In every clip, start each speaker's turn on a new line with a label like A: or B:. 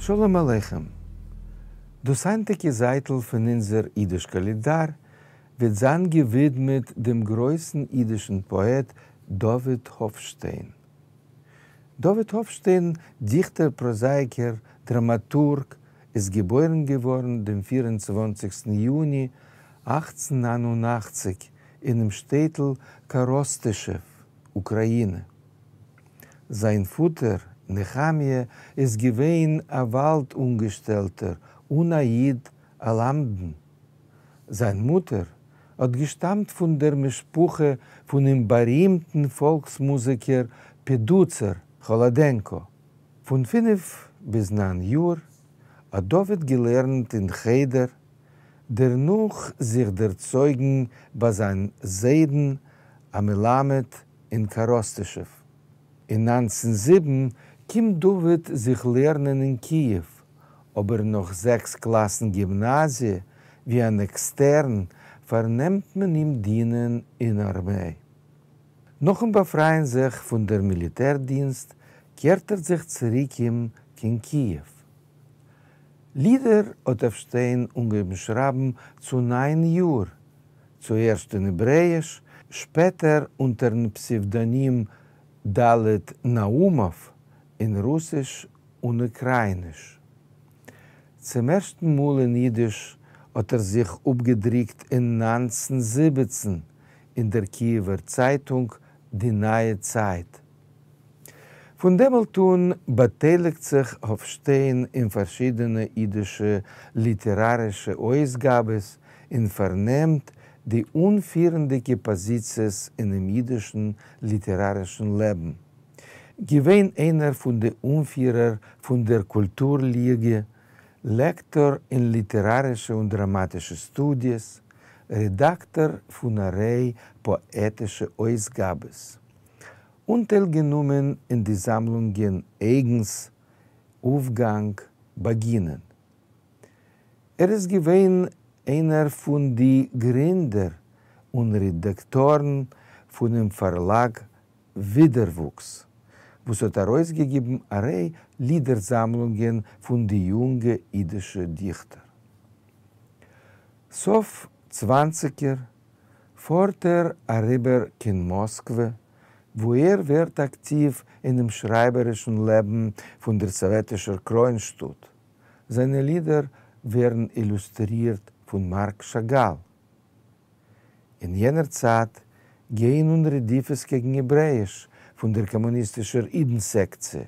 A: שלום עליכם! דאס היינטיגע זייטל פון אונזער אידיש קאלענדאר וועט זיין געווידמעט דעם גרויסן אידישן פאעט דוד האפשטיין. דוד האפשטיין, דיכטער, פראזאייקער, דראמאטורג, איז געבוירן געווארן דעם 24סטן יוני 1889 אינעם שטעטל קאראסטישעוו, אוקראינע. זיין פאטער, נחמיה, איז געווען א וואלד-אנגעשטעלטער און א איד א למדן. זיין מוטער האט געשטאמט פון דער משפחה פונעם בארימטן פאלקס-מוזיקער פעדוצער כאלאדענקא. פון 5 ביז 9 יאר האט דוד געלערנט אין חדר, דערנאך זיך דערצויגן ביי זיין זיידן א מלמד אין קאראסטישעוו. אין 1907 קומט דוד זיך לערנען אין קיעוו, אבער נאך זעקס קלאסן גימנאזיע, ווי אן עקסטערן, פארנעמט מען אים דינען אין ארמיי. נאכן באפרייען זיך פון דער מיליטער-דינסט, קערט ער זיך צוריק אום קיין קיעוו. לידער האט האפשטיין אנגעהויבן שרייבן צו 9 יאר, צוערשט אין העברעאיש, שפעטער אונטערן פסעוודאנים ד' נאומאוו אין רוסיש און אוקראיניש. צום ערשטן מאל אין אידיש האט ער זיך אפגעדרוקט אין 1917 אין דער קיעווער צייטונג די נייע צייט. פון דעמאלט אן באטייליגט זיך האפשטיין אין פארשידענע אידישע ליטערארישע אויסגאבעס און פארנעמט די אנפירנדיקע פאזיציעס אינעם אידישן ליטערארישן לעבן. געווען איינער פון די אנפירער פון דער קולטור-ליגע, לעקטאר אין ליטערארישע און דראמאטישע סטודיעס, רעדאקטאר פון א ריי פאעטישע אויסגאבעס. אנטיילגענומען אין די זאמלונגען אייגנס, אויפגאנג, באגינען. ער איז געווען איינער פון די גרינדער און רעדאקטארן פונעם פארלאג ווידערוואוקס, וואס האט ארויסגעגעבן א ריי לידער-זאמלונגען פון די יונגע אידישע דיכטער. סוף צוואנציגער פארט ער אריבער קיין מאסקווע, וואו ער ווערט אקטיוו אינעם שרייבערישן לעבן פון דער סאוועטישער קרוינשטאט. זיינע לידער ווערן אילוסטרירט פון מארק שאגאל. אין יענער צייט גייען אן רדיפות קעגן העברעאיש פון דער קאמוניסטישער אידן-סעקציע,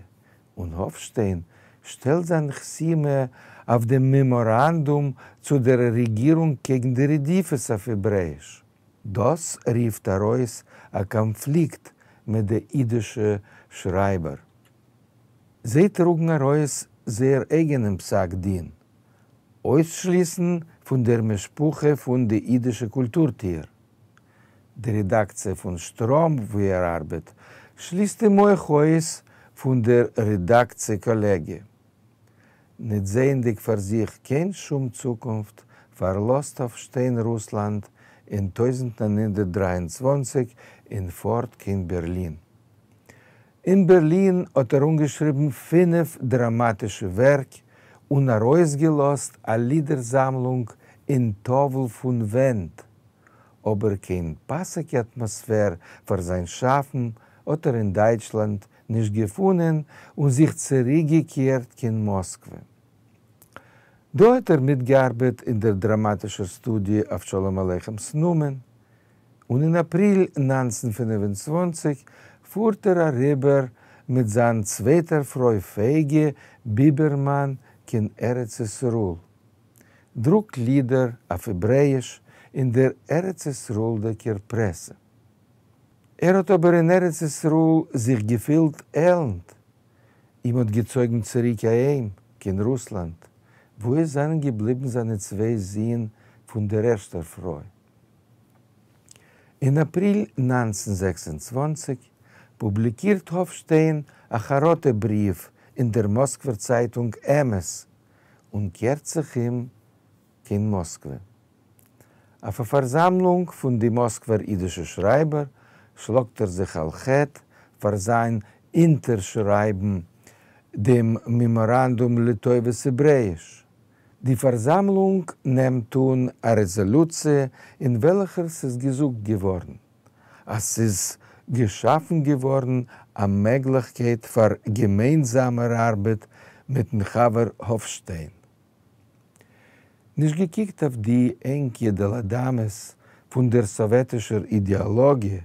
A: און האפשטיין שטעלט זיין חתימה אויף דעם מעמאראנדום צו דער רעגירונג קעגן די רדיפות אויף העברעאיש. דאס רופט ארויס א קאנפליקט מיט די אידישע שרייבער. זיי טראגן ארויס זייער אייגענעם פסק דין, אויסשליסן פון דער משפחה פון די אידישע קולטור-טוער. די רעדאקציע פון שטראם, וואו ער ארבעט, שליסט אים אויך אויס פון דער רעדאקציע קאלעגיע. ניט זעענדיק פאר זיך קיין שום צוקונפט, פארלאזט האפשטיין רוסלאנד אין 1923 און פארט קיין בערלין. אין בערלין האט ער אנגעשריבן פינף דראמאטישע ווערק און ארויסגעלאזט א לידער-זאמלונג אין טאוול פון ווענט, אבער קיין פאסיגע אטמאספער פאר זיין שאפן האט ער אין דייטשלאנד נישט געפונען און זיך צוריקגעקערט קיין מאסקווע. דא האט ער מיטגעארבעט אין דער דראמאטישער סטודיע אויף שלום עליכמ'ס נאמען, און אין אפריל 1925 פארט ער אריבער מיט זיין צווייטער פרוי פייגע ביבערמאן קיין ארץ ישראל. דרוקט לידער אויף העברעאיש אין דער ארץ ישראלדיקער פרעסע. ער האט אבער אין ארץ ישראל זיך געפילט עלנד. אים האט געצויגן צוריק אהיים, קיין רוסלאנד, וואו עס זענען געבליבן זיינע צוויי זין פון דער ערשטער פרוי. אין אפריל 1926 פובליקירט האפשטיין א חרטה-בריוו אין דער מאסקווער צייטונג אמת און קערט זיך אום קיין מאסקווע. אויף א פארזאמלונג פון די מאסקווער אידישע שרייבער שלאגט ער זיך על חטא פאר זיין אונטערשרייבן דעם מעמאראנדום לטובת העברעאיש. די פארזאמלונג נעמט אן א רעזאלוציע אין וועלכער ס'איז געזאגט געווארן אז ס'איז געשאפן געווארן א מעגליכקייט פאר געמיינזאמער ארבעט מיט'ן חבר האפשטיין. נישט געקוקט אויף די ענגע ד' אמות פון דער סאוועטישער אידעאלאגיע,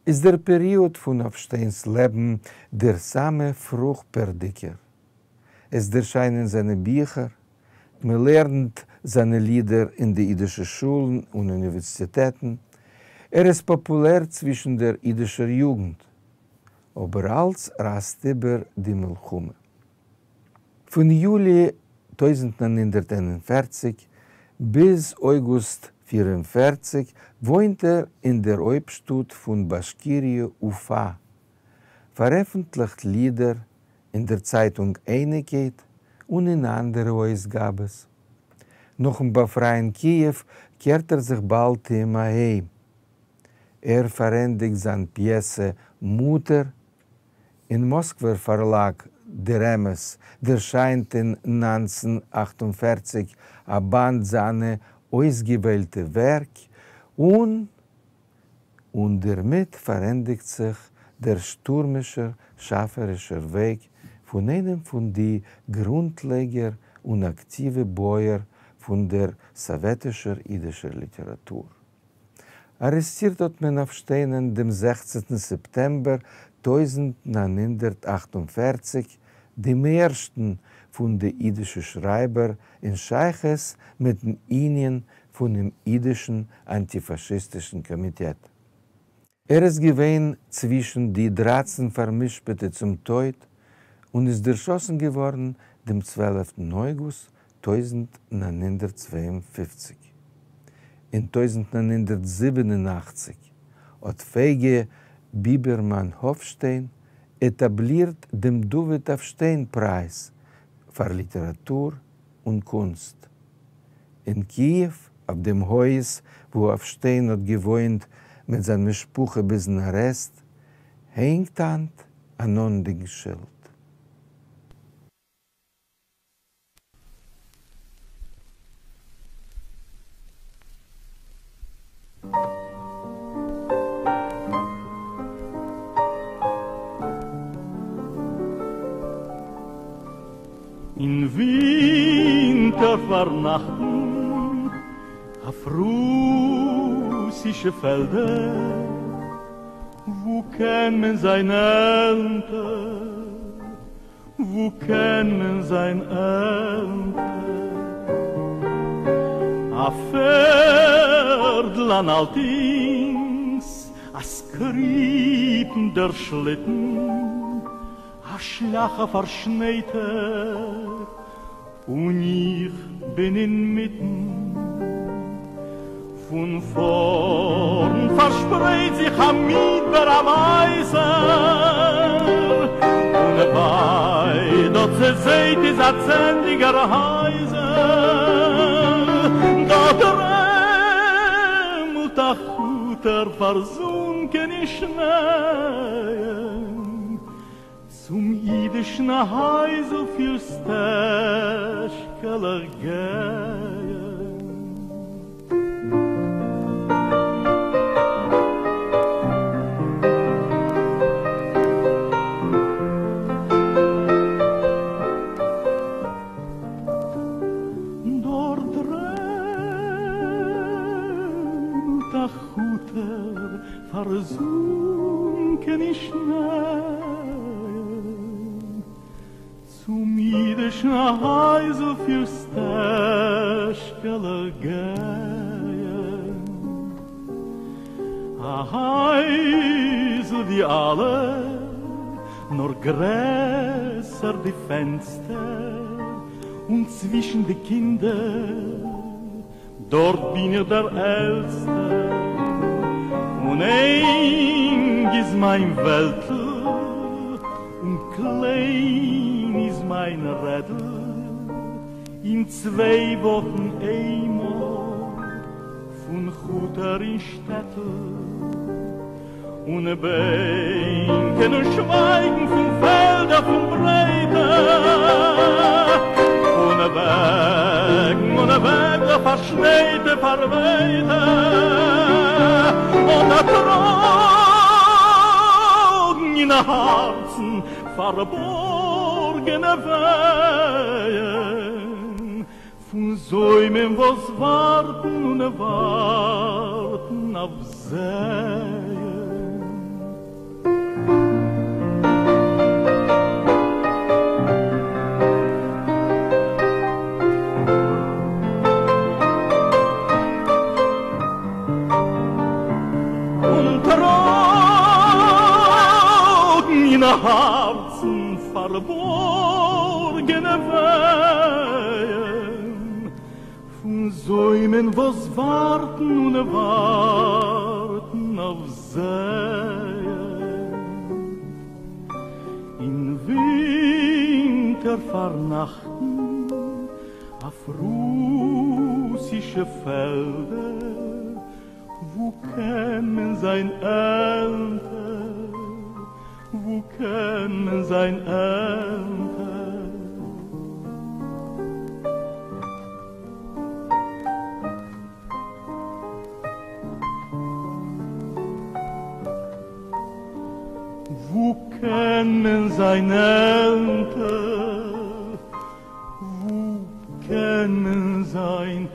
A: איז דער פעריאד פון האפשטיינ'ס לעבן דער סאמע פרוכפערדיגער. עס דערשיינען זיינע ביכער, מען לערנט זיינע לידער אין די אידישע שולן און אוניווערסיטעטן, ער איז פאפולער צווישן דער אידישער יוגנט. אבער אלץ רייסט איבער די מלחמה. פון יולי 1941 ביז אויגוסט 44 וואוינט ער אין דער הויפטשטאט פון באשקיריע אופא, פארעפנטליכט לידער אין דער צייטונג אייניקייט און אין אנדערע אויסגאבעס. נאכן באפרייען קיעוו קערט ער זיך באלד אום אהיים. ער פארענדיגט זיין פיעסע מוטער אין מאסקווער פארלאג דער אמת דערשיינט אין 1948 א באנד זיינע אויסגעוועלטע ווערק און און דערמיט פארענדיגט זיך דער שטורמישער שאפערישער וועג פון איינעם פון די גרונטלייגער און אקטיווע בויער פון דער סאוועטישער אידישער ליטעראטור. ארעסטירט האט מען האפשטיינען דעם זעכצנטן סעפטעמבער 1948, דעם ערשטן פון די אידישע שרייבער אין שייכות מיטן ענין פונעם אידישן אנטיפאשיסטישן קאמיטעט. ער איז געווען צווישן די 13 פאר'משפט'ע צום טויט און איז דערשאסן געווארן דעם צוועלפטן אויגוסט 1952. אין 1987 האט פייגע ביבערמאן האפשטיין עטאבלירט דעם דוד האפשטיין פרייז פאר ליטעראטור און קונסט. אין קיעוו, אויף דעם הויז וואו האפשטיין האט געוואוינט מיט זיין משפחה ביזן ארעסט, הענגט היינט אן אנדענק שילד.
B: אין ווינטער פארנאכטן אויף רוסישע פעלדער, וואו קען מען זיין עלנטער, וואו קען מען זיין עלנטער? א פערדל אן אלטינס, א סקריפנדער שליטן, א שליאך א פארשנייטער, און איך בין אינמיטן. פון פארנט פארשפרייט זיך א מדבר א ווייסער, און ווייט דארט צעזייט איז א צענדליגער הייזער. דארט דרעמלט א כוטער פארזונקען אין שנייען, צום אידישן הייזל פיר סטעזשקעלעך גייען. דארט דרעמלט א כוטער פארזונקען אין שנייען, צום אידישן הייזל פיר סטעזשקעלעך גייען. א הייזל ווי אלע, נאר גרעסער די פענסטער, און צווישן די קינדער דאָרט בין איך דער עלטסטער, און ענג איז מײַן וועלטל, און קליין איז מײַן רעדל. אין צוויי וואָכן איינמאָל פֿון כוטער אין שטעטל, און בענקען און שווײַגן פֿון פֿעלדער. פעלדער פון ברייטע, פון וועגן און וועגלעך פארשנייטע פארווייטע, און טראגן אין הארצן פארבארגענע ווייען פון זוימען וואס ווארטן און ווארטן אויף זייען. און טראגן אין הארצן פארבארגענע ווייען פון זוימען וואס ווארטן און ווארטן אויף זייען. אין ווינטער פארנאכטן אויף רוסישע פעלדער, וואו קען מען זיין עלנטער, וואו קען מען זיין עלנטער? וואו קען מען זיין עלנטער, וואו קען מען זיין?